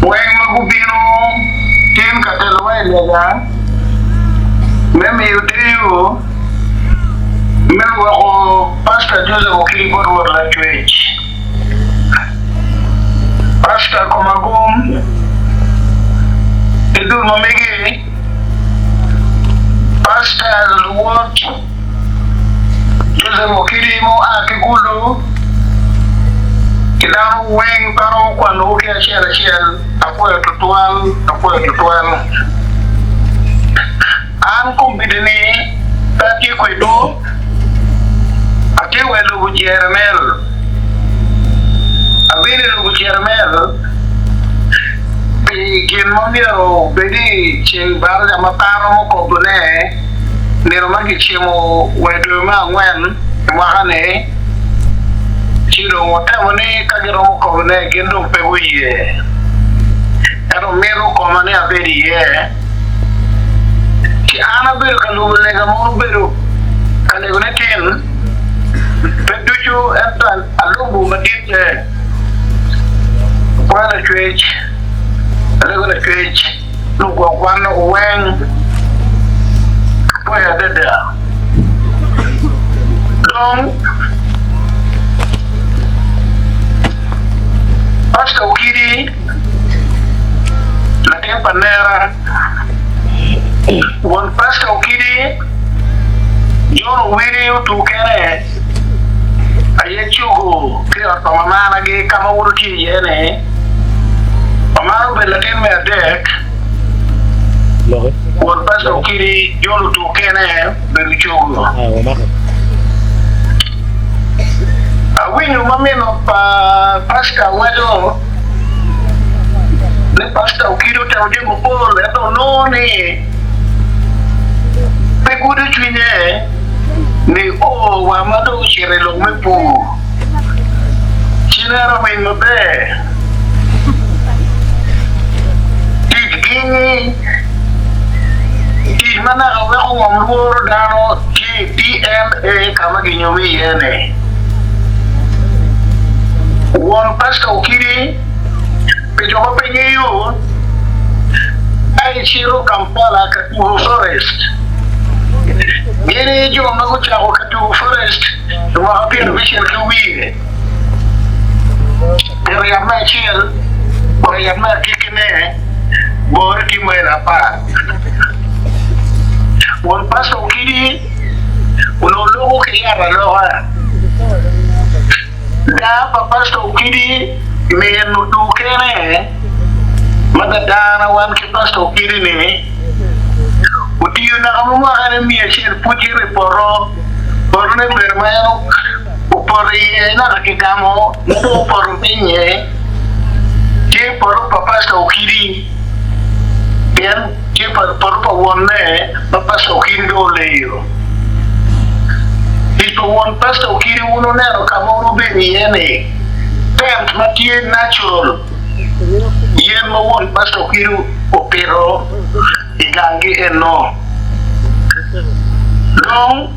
Weng ma gubino tin ka telowa i lega me miyo deyo me lwoko Pastor Joseph Okidi bot Rwot Lacwec. Pastor Komagum ki dul ma megi, Pastor luwot Joseph Okidi ma oa ki Gulu ki dano weng pe aromo kwanowu ki acel acel apwoyo tutwal apwoyo tutwal. An kombeddi ni pe atye kwedwu, atye wa i lobo Jeremel. Abedo i lobo Jeremel pi gin ma myero obed i ceng baraja ma pe aromo kobone nino ma kicimo wa i dwe me angwen i mwaka-ni, ci dong watemo ni ka giromo kobone gin dong pe guye. Ento mito koma ni abed iye. Ci an abedo ka lubo lega ma obedo ka legone tin, pe ducu ento alubo maditte. Apwoyo Lacwec, alego Lacwec ni ogwok wan weng. Apwoyo adada. Dong, Pastor Okidi, latin pa nera, won Pastor Okidi, John Owili otur kene aye cogo ki i ot pa mamanagi ka ma wun wutye iye-ni. Mamana obedo latin me adek. Won Pastor Okidi, John otur kene obedo cogo. Awinyo ma min pa pastor waco ni pastor Okidi otemo jami mapol ento onongo ni pe gudo cwinye ni o wa ma dong ocito i lok me pur ci neno winy maber tic gini tic ma naka weko ngom lworo dano tye i PMA ka ma ginyomi iye-ni. Won Pastor Okidi, pi jo ma pe ngeyo, ka icito Kampala ka tuko Forest, gin aye jo ma gucako ka tuko Forest i mwaka 70 ki wiye. Pito yat me acel, poto yat me agikkine borre tye mail apar. Won Pastor Okidi onongo loko ki yat aloka. Daa pa Pastor Okidi min odur kene ma dadana wan ki Pastor Okidi ni otiyo naka ma mwakane 100 pud cito i poto, potone obedo ma en opoto iye naka kigamo ma dong opoto pinye tye poto pa Pastor Okidi pien tye poto pa wonne ma Pastor Okidi dong oleyo. Tic pa won Pastor Okidi wun wuneno ka ma wun wubedo iye ni tent ma tye natural yen ma won Pastor Okidi opito i ganggi eno dong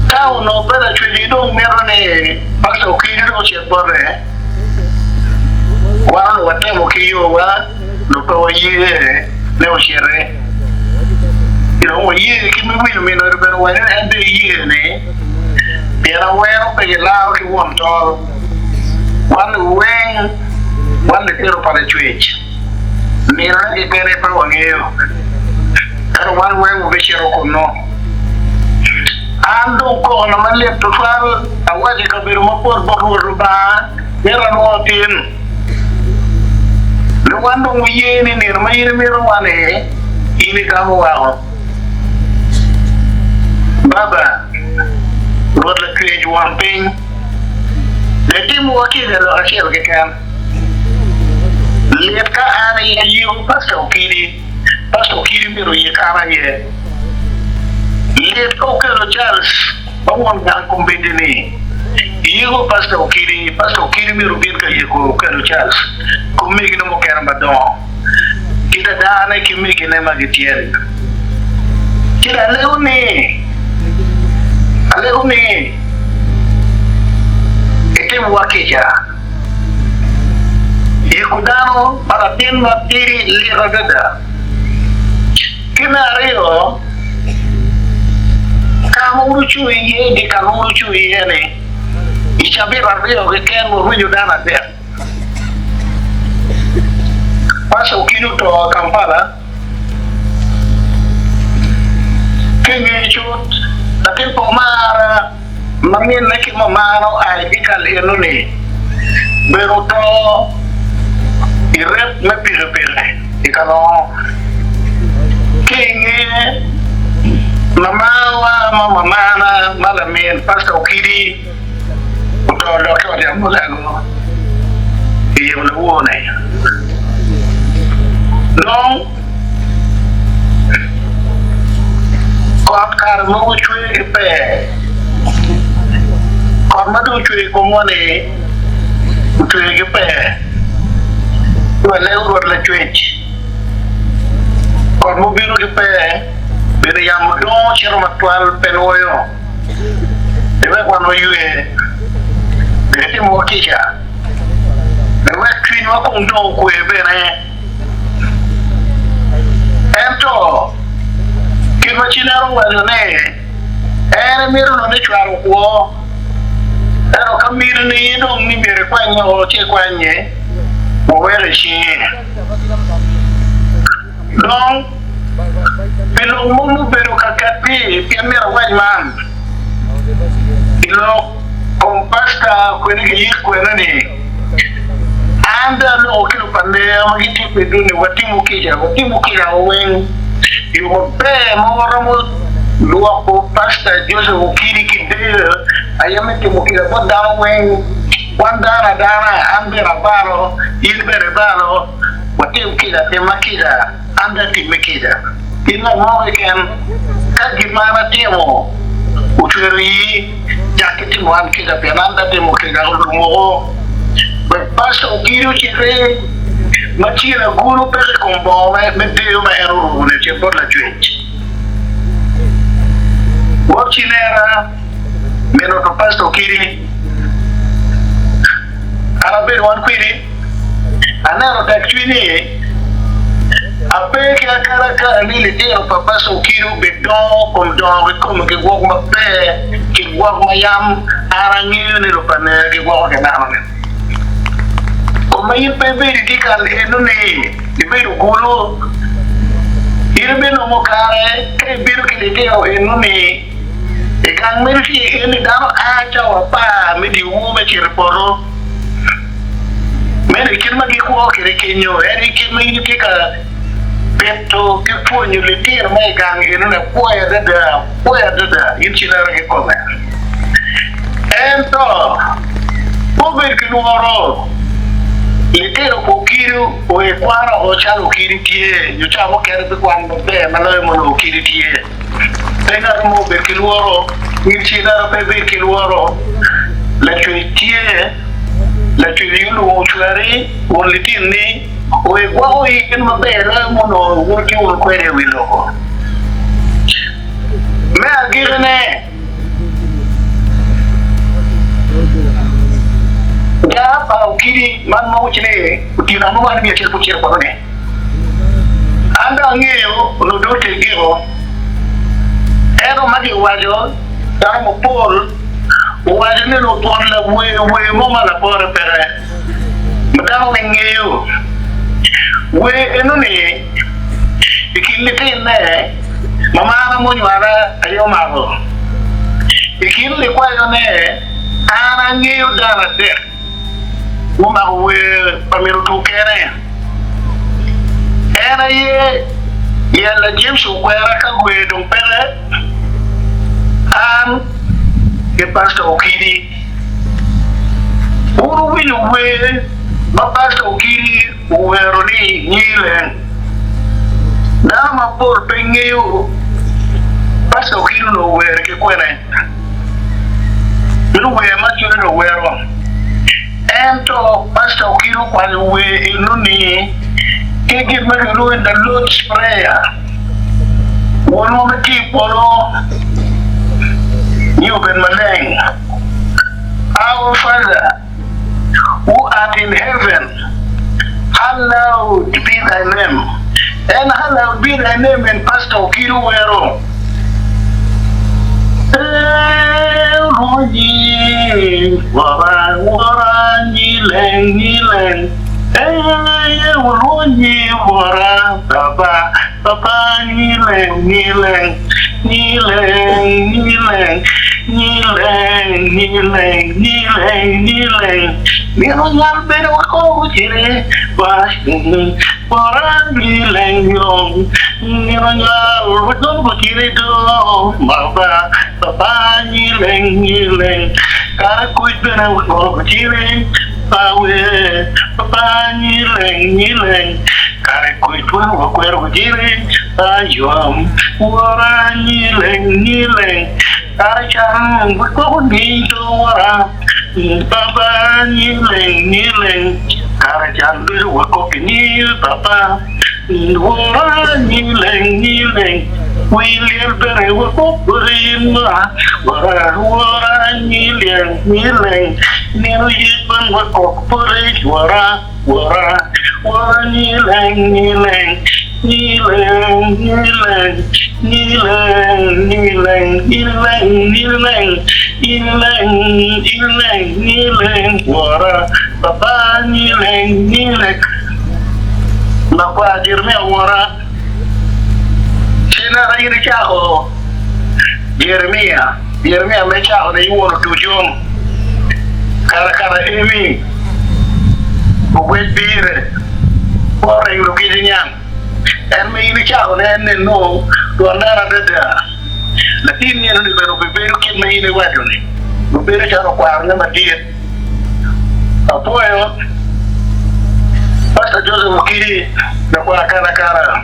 Ka onongo pe lacwecgi dong mito ni Pastor Okidi dong ocit bote, wan onongo watemo ki yowa dong pe waye ni ociti. Dong waye ki me winyo min ode bene owaco ni en bene eye ni pien awero pe gilaro ki won tol. Wan weng wan litino pa Lacwec. Minone kekene pe wangeyo, ento wan weng wabicito kunnu. An dong kokona malit twatwal, awaco i kabedo mapol bot Rwot Lubanga, myero anwo tin ni wan dong waye ni nino ma in imito wan-ni, in igamo woko. Baba, Rwot Lacwec won piny, litimowa kica lok acel keken. Lit ka an aye ayiko Pastor Okidi, Pastor Okidi myero oyik an aye. Lit ka okelo Charles ma won gang kombeddi ni iyiko Pastor Okidi, Pastor Okidi myero obin ka yiko okelo Charles ki omegine mukene madongo ki dadane ki megine ma gityen. Ci dong alego ni, alego ni itimwa kica. kom dano ma latin matidi lit adada. Ki me aryo, ka ma wun wucung iye i dyekal ma wun wucung iye-ni, i cabit aryo keken wurwenyo dano adek. Pastor Okidi oto i Kampala ki i nge cut, latin pa omara ma minne ki mamana oa i dyekal eno-ni bene oto i ret me pikipiki i Kalongo. Ki i ngeye, mamawa ma mamana ma lamin Pastor Okidi oto dok i ot yat mulago i yim lawor-ni. Dong, kot kare mogo cwer ki pee. Kot ma dong ocwer i komwa-ni ocwer ki pee. Ci walego Rwot Lacwec, kot mubino ki pee bene yamo dongo cito matwal pe nwoyo. Iwek wan waywe, bed itimowa kica, iwek cwinywa kong dong okwe bene. Ento, kit ma Cinaro owaco ni, en emito nongo ni cwalo kwo, ento ka mitini dong ni myero ikwanye woko ci ikwanye, wawek i cinge. Dong, pi lok mogo mubedo ka katti, pien myero awac man i lok kom pasta kwene ki yik kwene ni, an dong aloko ki lupaneya ma gitye kwedwu ni watimo kica, watimo kica weng. Yo maber ma waromo lwoko pasta Joseph Okidi ki deyo aye me timo kica bot dano weng. Wan dano adana, an bene abalo, in bene ibalo. Watim kica, timma kica, an bene atimme kica. In ngat mo keken, ka gin ma an atimo ocwero iyi, cak ki timo an kica pien an bene atimo kica olumoko. Wek pasta ogidi ociti ma cen agulu peke i kom bongo me deyo ma en oruko-ni ocit bot Lacwec. Bot cinera, min oto pasta Okidi, an abedo wan kwedi. Aneno tekcwiny ni ape ki akalakala ni litino pa Pastor Okiru bidongo kom dongo ki kome ki gwok maber ki gwok ma yam an angeyo ni lupaneya gigwoko ki nano-ni. Kom ma in pe ibedo i dyekal eno-ni, ibedo kulu, in ibinongo kare ka ibino ki litino eno-ni i gang meno tye eni dano a cawa apar me dyewor me cito i poto. Meno i kit ma gikwo kwede kenyo, en i kit ma in itye ka pito ki pwonyo litino ma i gang eno-ni apwoyo adada, apwoyo adada in cinara kikome. Ento pe obed ki lworo, litino pa Okidi oye kwano oko calo Okidi tye, nyo ca mukene bikwano maber ma loyo ma onongo Okidi tye. Pe ngat mo obed ki lworo, in cinara pe ibed ki lworo, Lacwec tye. Lacwec olwongo cwari won litinni o igwoko in maber loyo ma onongo wun ki wun kwede i wi lobo. Me agikine, ja pa Okidi man ma wuci ni otyeno ango ma miyo acel pud cito poto ni? An dong angeyo onongo dong otegiko ento ma giwaco dano mapol Owaco ni lutwon lawer wer mo ma lapore peke ma dano weng ngeyo. Wer eno-ni i kin litine ma marna munywala aye omako. I kin likwayone an angeyo dano adek mumako wer pa min otur kene. En aye Yella James Okwera ka wer dong peke. An ki Pastor Okidi wun wuwinyo wer ma Pastor Okidi owero ni Nyi Leng. Dano mapol pe ngeyo Pastor Okidi onongo owero ki kwene. Meno wer ma cwinye dong wero. Ento Pastor Okidi okwanyo wer enoni ki gin ma kilwongo ni The Lord's Prayer. Wonwa ma tye i polo, nyo obed maleng. Our Father who art in heaven, Hallowed be thy name. En Hallowed be thy name en Pastor Okidi owero. Ee, nying wora, wora, nyileng, nyileng. Ee, olwongo nying wora, Baba, Baba, nyileng, nyileng. Nyileng, nyileng, nyileng, nyileng, nyileng, nyileng. Nino nyal bedo woko cire, wa, wora, nyileng, nyilong. Nino nyal woko cire do, Baba, Baba, nyileng, nyileng. Kare kuc bene woko cire, Pawe, Baba, nyileng, nyileng. Kare kuc bene wakwero cire, Ayom, wora, nyileng, nyileng. Kare can wekoko ni to wora, Baba, nyileng, nyileng. Kare can ducu wakoki ni Baba, wora, nyileng, nyileng. Wi lyel bene wakok boti in ma, wora, wora, nyileng, nyileng. Nino yec bene wakok boti, wora. Wora, wora nyileng, nyileng, nyileng, nyileng, nyileng, nyileng, nyileng, nyileng, nyileng, nyileng, nyileng, wora, baba nyileng, nyileng. Lakwar Jeremia wora, ci naka in icako Jeremia, Jeremia me cako ne iwono tucung kara kara emi. Ogwec pire, pe oringo lukic niang. En ma in icako ne en neno twon dano adada. Latin ni enoni bene obibedo kit ma in iwaco ni, obedo calo okwarone madit. Apwoyo Pastor Joseph Okidi lakwar Kalakala,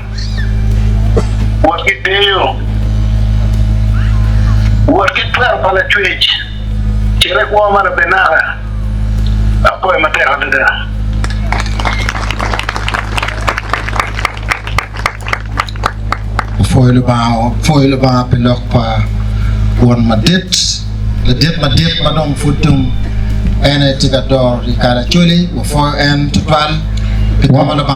wot ki deyo, wot ki twero pa Lacwec. Cit i kwo ma labenaka. Apwoyo matek adada. Opwoyo Lubanga, wapwoyo Lubanga pi lok pa Won madit, ladit madit ma dong pud dong en aye tye ka doro i kare Acholi. Wapwoyo en tutwal pi kwo ma Lubanga.